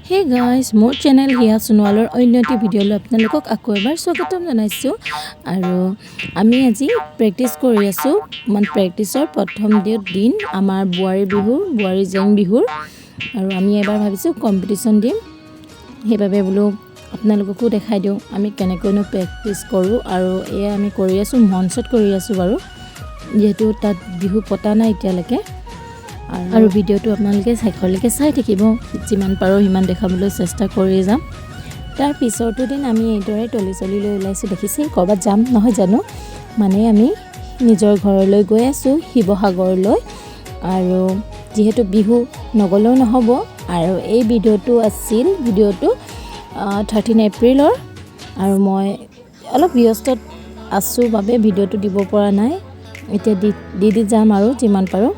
Hey guys, মোৰ channel হিয়া সোণোৱালৰ অন্য এটি ভিডিঅ'লৈ আপোনালোকক আকৌ এবাৰ স্বাগতম জনাইছোঁ। আৰু আমি আজি প্ৰেক্টিচ কৰি আছোঁ। মানে প্ৰেক্টিচৰ প্ৰথম দিন আমাৰ বোৱাৰী বিহুৰ, বোৱাৰী জেং বিহুৰ। আৰু আমি এবাৰ ভাবিছোঁ কম্পিটিশ্যন দিম। সেইবাবে বোলো আপোনালোককো দেখাই দিওঁ আমি কেনেকৈনো প্ৰেক্টিচ কৰোঁ। আৰু এয়া আমি কৰি আছোঁ, মঞ্চত কৰি আছোঁ বাৰু, যিহেতু তাত বিহু পতা নাই এতিয়ালৈকে। আৰু ভিডিঅ'টো আপোনালোকে শেষলৈকে চাই থাকিব। যিমান পাৰোঁ সিমান দেখাবলৈ চেষ্টা কৰি যাম। তাৰ পিছৰটো দিন আমি এইদৰে তলি চলি লৈ ওলাইছোঁ। দেখিছেই, ক'ৰবাত যাম নহয় জানো? মানে আমি নিজৰ ঘৰলৈ গৈ আছোঁ, শিৱসাগৰলৈ। আৰু যিহেতু বিহু, নগ'লেও নহ'ব। আৰু এই ভিডিঅ'টো আছিল, ভিডিঅ'টো 13 এপ্ৰিলৰ। আৰু মই অলপ ব্যস্তত আছোঁ বাবে ভিডিঅ'টো দিব পৰা নাই। এতিয়া দি দি দি যাম আৰু যিমান পাৰোঁ।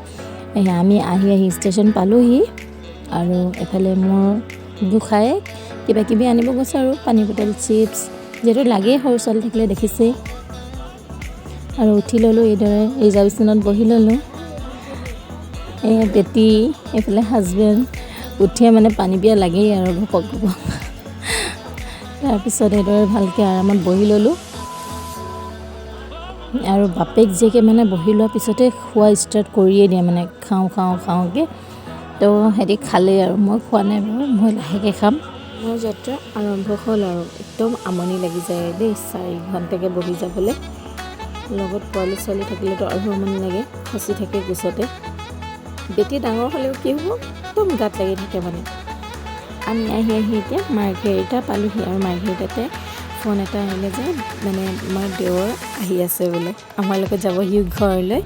এয়া আমি আহি আহি ষ্টেচন পালোহি। আৰু এফালে মোৰ গোঁসায়ে কিবা কিবি আনিব গৈছে আৰু পানী বটল, চিপছ, যিহেতু লাগেই সৰু ছোৱালী থাকিলে, দেখিছেই। আৰু উঠি ল'লোঁ, এইদৰে ৰিজাৰ্ভেশ্যনত বহি ল'লোঁ। এই বেটি, এইফালে হাজবেণ্ড। উঠিয়ে মানে পানী পিয়াহ লাগেই আৰু ঘপক ঘপক। তাৰপিছত এইদৰে ভালকৈ আৰামত বহি ল'লোঁ। আৰু বাপেক জীয়েকে মানে বহি লোৱাৰ পিছতে খোৱা ষ্টাৰ্ট কৰিয়ে দিয়ে, মানে খাওঁ খাওঁ খাওঁকৈ। তো সিহঁতি খালেই আৰু মই খোৱা নাই বাৰু, মই লাহেকৈ খাম। মোৰ যাত্ৰা আৰম্ভ হ'ল। আৰু একদম আমনি লাগি যায় দেই 4 ঘণ্টাকৈ বহি যাবলৈ। লগত পোৱালি ছোৱালী থাকিলেতো আৰু আমনি লাগে, খচি থাকে কোচতে। বেটি ডাঙৰ হ'লেও কি হ'ব, একদম গাত লাগি থাকে। মানে আমি আহি আহি এতিয়া মাৰ্ঘেৰিটা পালোহি। আৰু মাৰ্ঘেৰিটাতে ফোন এটা আহিলে যে মানে আমাৰ দেৱৰ আহি আছে বোলে, আমাৰ লগত যাব সি ঘৰলৈ।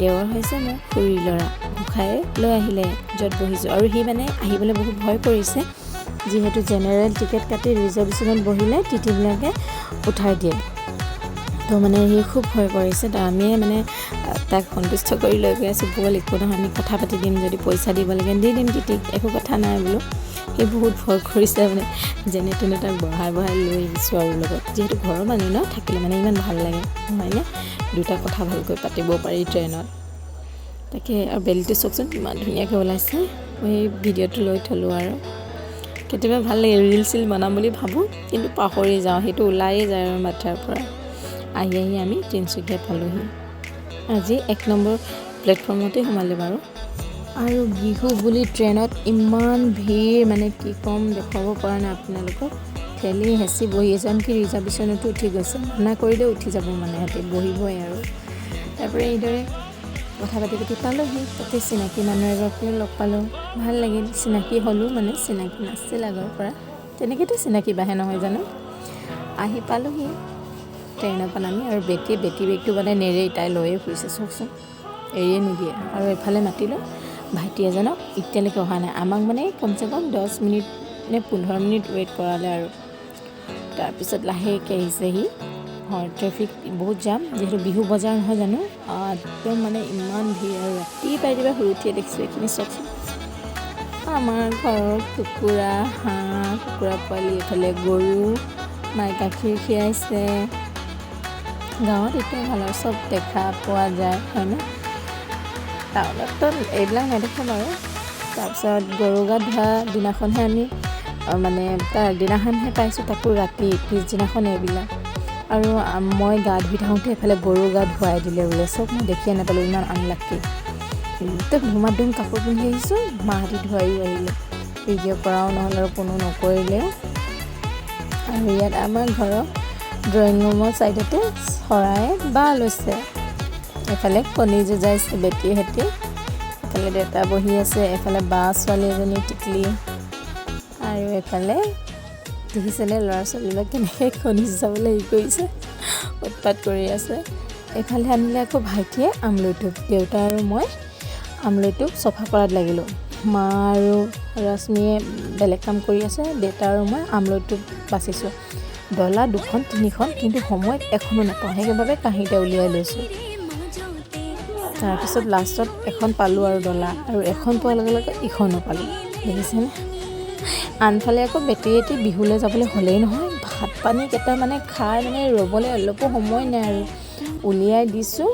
দেৱৰ হৈছে মোৰ খুৰীৰ ল'ৰা। গোঁসায়ে লৈ আহিলে য'ত বহিছোঁ। আৰু সি মানে আহিবলৈ বহুত ভয় কৰিছে, যিহেতু জেনেৰেল টিকেট কাটি ৰিজাৰ্ভেশ্যনত বহিলে টিটিবিলাকে উঠাই দিয়ে। তো মানে সি খুব ভয় কৰিছে। তো আমিয়ে মানে তাক সন্তুষ্ট কৰি লৈ গৈ আছোঁ, ব'ল, একো নহয়, আমি কথা পাতি দিম, যদি পইচা দিব লাগে দি দিম টিটিক, একো কথা নাই বোলো। সি বহুত ভয় কৰিছে। মানে যেনে তেনে তাক বঢ়াই বঢ়াই লৈ আহিছোঁ। আৰু লগত যিহেতু ঘৰৰ মানুহ ন থাকিলে মানে ইমান ভাল লাগে, নহয়নে? দুটা কথা ভালকৈ পাতিব পাৰি ট্ৰেইনত। তাকে, আৰু বেলিটো চাওকচোন, ইমান ধুনীয়াকৈ ওলাইছে। মই এই ভিডিঅ'টো লৈ থ'লোঁ। আৰু কেতিয়াবা ভাল লাগে, ৰিল চিল বনাম বুলি ভাবোঁ, কিন্তু পাহৰি যাওঁ, সেইটো ওলায়ে যায় আৰু মাথাৰ পৰা। আহি আহি আমি তিনিচুকীয়া পালোহি। আজি 1 নম্বৰ প্লেটফৰ্মতে সোমালে বাৰু। আৰু বিহু বুলি ট্ৰেইনত ইমান ভিৰ, মানে কি ক'ম, দেখুৱাব পৰা নাই আপোনালোকক। ঠেলি হেঁচি বহি আছে, আনকি ৰিজাৰ্ভেশ্যনতো উঠি গৈছে। মানা কৰিলেও উঠি যাব, মানে সিহঁতি বহিবই। আৰু তাৰপৰা এইদৰে কথা পাতি পাতি পালোহি। তাতে চিনাকি মানুহ এগৰাকীও লগ পালোঁ, ভাল লাগিল। চিনাকি হ'লোঁ, মানে চিনাকি নাছিল আগৰ পৰা, তেনেকৈতো চিনাকি বাঢ়ে, নহয় জানো? আহি পালোহি ট্ৰেইনৰ পৰা নামি। আৰু বেটি বেগটো মানে নেৰেই, তাই লৈয়ে ফুৰিছে, চাওকচোন, এৰিয়ে নিদিয়ে। আৰু এফালে মাতিলোঁ ভাইটি এজনক, এতিয়ালৈকে অহা নাই। আমাক মানে কমচে কম 10 মিনিট নে 15 মিনিট ৱেইট কৰালে। আৰু তাৰপিছত লাহেকৈ আহিছে সি। হয়, ট্ৰেফিক বহুত জাম, যিহেতু বিহু বজাৰ নহয় জানো? একদম মানে ইমান ভিৰ। আৰু ৰাতিপুৱাই ৰাতিপুৱাই শুই উঠিয়ে দেখিছোঁ এইখিনি। চাওকচোন, আমাৰ ঘৰৰ কুকুৰা, হাঁহ, কুকুৰা পোৱালি, এইফালে গৰু, মায়ে গাখীৰ খীৰাইছে। গাঁৱত এইটোৱে ভাল আৰু চব দেখা পোৱা যায়, হয়নে? টাউনততো এইবিলাক নেদেখে বাৰু। তাৰপিছত গৰু গা ধোৱা দিনাখনহে আমি, মানে তাৰ আগদিনাখনহে পাইছোঁ, তাকো ৰাতি, পিছদিনাখন এইবিলাক। আৰু মই গা ধুই থাকোঁতে এফালে গৰু গা ধুৱাই দিলে বোলে চব। মই দেখিয়ে নাপালোঁ, ইমান আনলাকি। একদম ধুমা ধুম কাপোৰ পিন্ধি আহিছোঁ, মাহঁতি ধুৱাইও আহিলে। ভিডিঅ' কৰাও নহ'ল আৰু কোনো নকৰিলেও। আৰু ইয়াত আমাৰ ঘৰৰ ড্ৰয়িং ৰুমৰ ছাইডতে চৰায়ে বাহ লৈছে। এফালে কণী যুঁজাইছে বেটীহঁতে, এফালে দেউতা বহি আছে, এফালে বা ছোৱালী এজনী টিকলি। আৰু এফালে দেখিছেনে ল'ৰা ছোৱালীবিলাক কেনেকৈ কণী যুঁজাবলৈ হেৰি কৰিছে, উৎপাত কৰি আছে। এইফালে আনিলে আকৌ ভাইটিয়ে আমৰলি, দেউতা আৰু মই আমৰলিটো চফা কৰাত লাগিলোঁ। মা আৰু ৰশ্মিয়ে বেলেগ কাম কৰি আছে। দেউতা আৰু মই আমৰলিটো বাচিছোঁ। ডলা দুখন তিনিখন, কিন্তু সময়ত এখনো নাপাওঁ, সেইবাবে কাঁহীতে উলিয়াই লৈছোঁ। তাৰপিছত লাষ্টত এখন পালোঁ আৰু ডলা। আৰু এখন পোৱাৰ লগে লগে ইখনো পালোঁ, দেখিছেনে? আনফালে আকৌ বেটি এটি বিহুলৈ যাবলৈ হ'লেই নহয়, ভাত পানী কেইটা মানে খাই মানে ৰ'বলৈ অলপো সময় নাই। আৰু উলিয়াই দিছোঁ,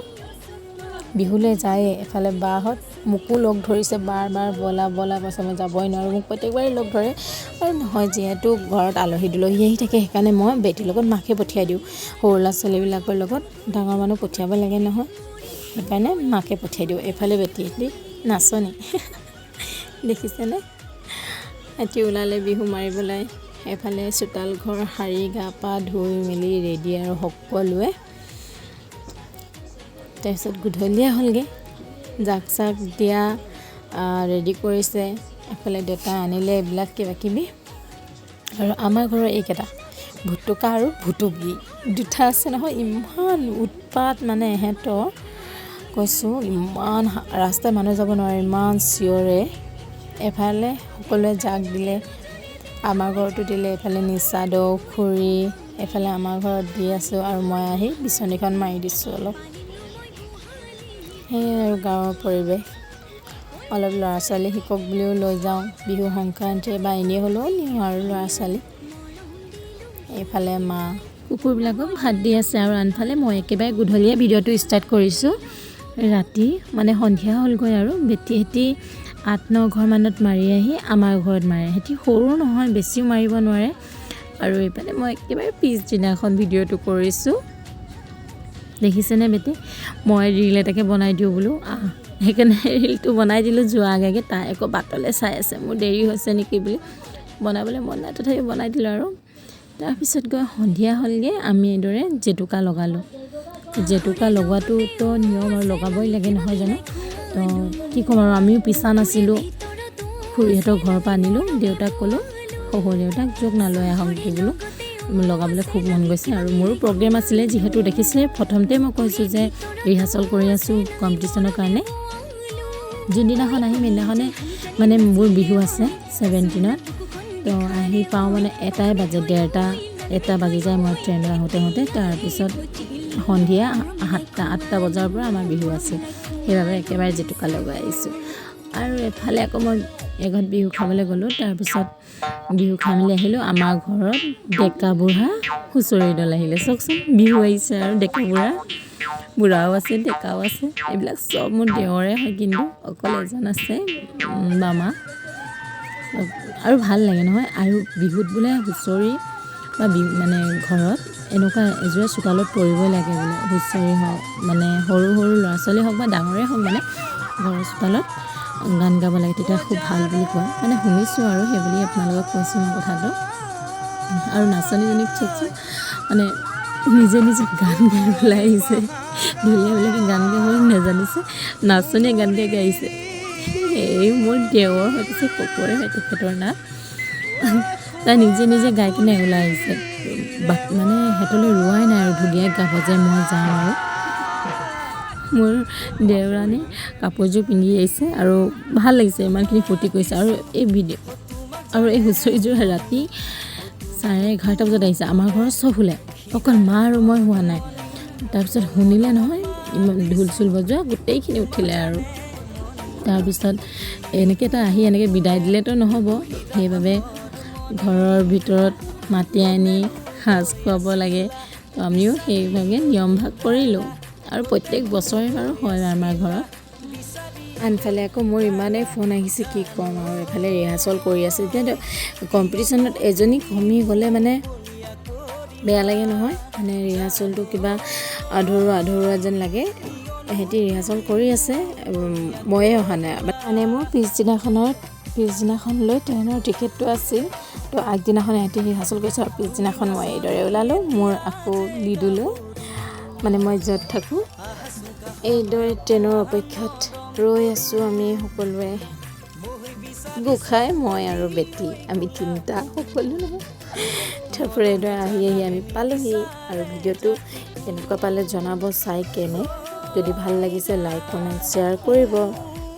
বিহুলৈ যায়ে। এফালে বাহঁত মোকো লগ ধৰিছে বাৰ বাৰ, ব'লা ব'লা কৈছে, মই যাবই নোৱাৰোঁ। মোক প্ৰত্যেকবাৰেই লগ ধৰে আৰু নহয়, যিহেতু ঘৰত আলহী দুলহী আহি থাকে, সেইকাৰণে মই বেটীৰ লগত মাকহে পঠিয়াই দিওঁ। সৰু ল'ৰা ছোৱালীবিলাকৰ লগত ডাঙৰ মানুহ পঠিয়াব লাগে নহয়, সেইকাৰণে মাকে পঠিয়াই দিওঁ। এইফালে বেটীহঁতি নাচনী দেখিছেনে, সিহঁতি ওলালে বিহু মাৰিবলৈ। এইফালে চোতাল ঘৰ সাৰি গা পা ধুই মেলি ৰেডি আৰু সকলোৱে। তাৰপিছত গধূলিয়ে হ'লগৈ, জাক চাক দিয়া ৰেডি কৰিছে। এফালে দেউতাই আনিলে এইবিলাক কিবা কিবি। আৰু আমাৰ ঘৰৰ এইকেইটা ভুটুকা আৰু ভুটুকি দুটা আছে নহয়, ইমান উৎপাত মানে ইহঁতৰ, কৈছোঁ, ইমান ৰাস্তাত মানুহ যাব নোৱাৰে, ইমান চিঞৰে। এফালে সকলোৱে জাক দিলে, আমাৰ ঘৰতো দিলে। এইফালে নিচাদৌ খুৰী এইফালে আমাৰ ঘৰত দি আছোঁ আৰু মই আহি বিচনীখন মাৰি দিছোঁ অলপ। সেয়াই আৰু গাঁৱৰ পৰিৱেশ। অলপ ল'ৰা ছোৱালী শিকক বুলিও লৈ যাওঁ বিহু সংক্ৰান্তি বা এনেই হ'লেও নিওঁ আৰু ল'ৰা ছোৱালী। এইফালে মা কুকুৰবিলাকক ভাত দি আছে আৰু আনফালে মই একেবাৰে গধূলিয়ে ভিডিঅ'টো ষ্টাৰ্ট কৰিছোঁ। ৰাতি মানে সন্ধিয়া হ'লগৈ আৰু বেটীহঁতি 8-9 ঘৰমানত মাৰি আহি আমাৰ ঘৰত মাৰে। সিহঁতি সৰু নহয়, বেছিও মাৰিব নোৱাৰে। আৰু এইফালে মই একেবাৰে পিছদিনাখন ভিডিঅ'টো কৰিছোঁ। দেখিছেনে বেটি, মই ৰীল এটাকে বনাই দিওঁ বোলো, আহ, সেইকাৰণে ৰীলটো বনাই দিলোঁ যোৱাৰ আগে আগে। তাই আকৌ বাটলৈ চাই আছে মোৰ দেৰি হৈছে নেকি বুলি। বনাবলৈ মন নাই, তথাপি বনাই দিলোঁ আৰু। তাৰপিছত গৈ সন্ধিয়া হ'লগৈ, আমি এইদৰে জেতুকা লগালোঁ। জেতুকা লগোৱাটোতো নিয়ম আৰু লগাবই লাগে নহয় জানো? তো কি ক'ম আৰু, আমিও পিছা নাছিলোঁ, খুৰীহঁতৰ ঘৰৰ পৰা আনিলোঁ। দেউতাক ক'লোঁ, শহুৰ দেউতাক, য'ক না লৈ আহকগৈ বোলো, লগাবলৈ খুব মন গৈছে। আৰু মোৰো প্ৰগ্ৰেম আছিলে যিহেতু, দেখিছে প্ৰথমতে মই কৈছোঁ যে ৰিহাৰ্চেল কৰি আছোঁ কম্পিটিশ্যনৰ কাৰণে। যোনদিনাখন আহিম সেইদিনাখনে মানে মোৰ বিহু আছে 17ত। তো আহি পাওঁ মানে এটাই বাজে, 1:30 এটা বাজি যায় মই ট্ৰেইনত আহোঁতে আহোঁতে। তাৰপিছত সন্ধিয়া 7টা 8টা বজাৰ পৰা আমাৰ বিহু আছে, সেইবাবে একেবাৰে জেতুকা লগাই আহিছোঁ। আৰু এফালে আকৌ মই এঘৰত বিহু খাবলৈ গ'লোঁ। তাৰপিছত বিহু খাই মেলি আহিলোঁ। আমাৰ ঘৰত ডেকা বুঢ়া হুঁচৰি দল আহিলে। চাওকচোন, বিহু আহিছে আৰু ডেকা বুঢ়া, বুঢ়াও আছে ডেকাও আছে, এইবিলাক চব মোৰ দেওৰে হয়, কিন্তু অকল এজন আছে মামা। আৰু ভাল লাগে নহয়। আৰু বিহুত বোলে হুঁচৰি বা বিহু মানে ঘৰত এনেকুৱা এযোৰা চোতালত পৰিবই লাগে বোলে। হুঁচৰি হওক মানে সৰু সৰু ল'ৰা ছোৱালী হওক বা ডাঙৰেই হওক, মানে ঘৰৰ চোতালত গান গাব লাগে, তেতিয়া খুব ভাল বুলি কয়, মানে শুনিছোঁ আৰু সেইবুলি আপোনালোকক কৈছোঁ মই কথাটো। আৰু নাচনীজনীক চাওকচোন, মানে নিজে নিজে গান গাই ওলাই আহিছে। ঢুলীয়াবিলাকে গান গাবলৈ নাজানিছে, নাচনীয়ে গান গাই গাই আহিছে। এই মোৰ দেওৰ হৈ পিছে কপৰে হয় তেখেতৰ নাম, তাই নিজে নিজে গাই কিনে ওলাই আহিছে। মানে সিহঁতলৈ ৰোৱাই নাই আৰু ঢুলীয়াই গাব যে মই যাম। আৰু মোৰ দেওৰাণী কাপোৰযোৰ পিন্ধি আহিছে আৰু ভাল লাগিছে, ইমানখিনি ফূৰ্তি কৰিছে। আৰু এই ভিডিঅ' আৰু এই হুঁচৰিযোৰ ৰাতি 11:30 বজাত আহিছে। আমাৰ ঘৰত চব শুলে, অকল মা আৰু মই শোৱা নাই। তাৰপিছত শুনিলে নহয় ইমান ঢোল চোল বজোৱা, গোটেইখিনি উঠিলে। আৰু তাৰপিছত এনেকৈ এটা আহি এনেকৈ বিদায় দিলেতো নহ'ব, সেইবাবে ঘৰৰ ভিতৰত মাতি আনি সাজ খুৱাব লাগে। তো আমিও সেইভাগে নিয়মভাগ কৰিলোঁ আৰু প্ৰত্যেক বছৰে বাৰু হয় আমাৰ ঘৰত। আনফালে আকৌ মোৰ ইমানেই ফোন আহিছে, কি ক'ম আৰু। এফালে ৰিহাৰ্চল কৰি আছে, এতিয়া কম্পিটিশ্যনত এজনী কমি গ'লে মানে বেয়া লাগে নহয়, মানে ৰিহাৰ্চলটো কিবা আধৰুৱা আধৰুৱা যেন লাগে। সিহঁতি ৰিহাৰ্চল কৰি আছে, ময়ে অহা নাই। মানে মোৰ পিছদিনাখনলৈ ট্ৰেইনৰ টিকেটটো আছিল, তো আগদিনাখন সিহঁতি ৰিহাৰ্চল কৰিছে আৰু পিছদিনাখন মই এইদৰে ওলালোঁ মোৰ আকৌ লিডুলৈ, মানে মই য'ত থাকোঁ। এইদৰে ট্ৰেইনৰ অপেক্ষাত ৰৈ আছোঁ আমি সকলোৱে, গোসাঁই, মই আৰু বেটী, আমি তিনিটা, সকলো নহয়। তাৰপৰা এইদৰে আহি আহি আমি পালোহি। আৰু ভিডিঅ'টো কেনেকুৱা পালে জনাব চাই কেনে, যদি ভাল লাগিছে লাইক কমেণ্ট শ্বেয়াৰ কৰিব।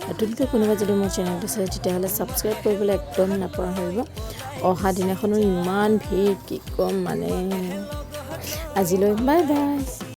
নতুনকৈ কোনোবা যদি মোৰ চেনেলটো চাই তেতিয়াহ'লে ছাবস্ক্ৰাইব কৰিবলৈ একদম নাপাহৰিব। অহা দিনাখনো ইমান ভিৰ, কি ক'ম মানে। আজিলৈ বাই বাই।